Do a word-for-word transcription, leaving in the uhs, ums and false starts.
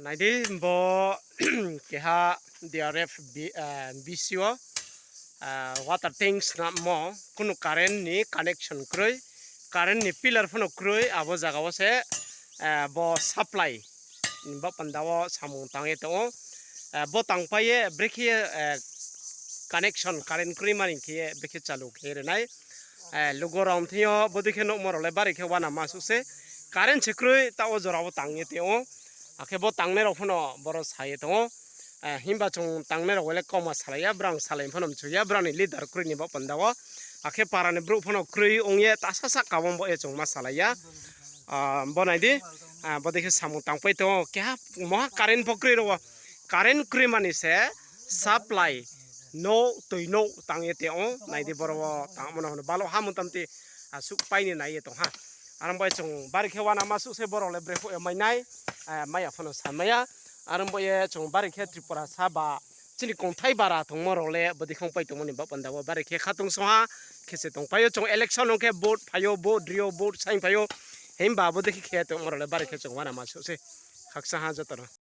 Nai di, bo keha D R F B-, eh, B C O, eh, water tank snammo, kunu current ni connection kroi, current ni pillar phano kroi, abo zaga wo se, eh, bo supply ni baoh panda wo samung tang ye tong ou. Eh, bo tangpai ye brekhe ye, eh, connection current kroi mani khe ye brekhe chalu khe ri nai. Eh, lugo rao thing yo bodei khe nuhmo rao le bari khe uanama suh se. Current se kroi, taoh wo jora wo tang ye tong ou. Akhe bo tangnai rao phano boro sa ye tong ou. Eh, himba chung tangnai rao le kauma salai ya, brang salai phano mchu ya, brang ni leader kroi ni baoh panda wo. Akhe para ni brouh phano kroi ong ye, tasa sahka wo bo ye chung ma salai ya. Ah, bo nai di, ah, bodei khe samung tangpai tong ou. Keha moha current pho kroi rao wo. Current kroi mani se supply nouh, tui nouh tang ye tong ou. Nai di, boro wo tangmo no hwn balo ha motamti, ah, suh pai ni nai ye tong ha. Are ong bai chung bari khe uanama suh se, boro le brekhe ye mai nai, ah, mai ya phano sa mai ya. Are ong bai ye chung bari khe Tripura sa ba chini kongthai bara tongmo rao le bodei khe ongpai tongmo ni baoh panda wo bari khe khatungsung ha, khe se tongpai ou. Chung election ong khe vote phai ou, vote ri ou, vote saing phai ou. Himba bodei khe khe tongmo rao le bari khe chung uanama suh se. Khakchang ha joto no.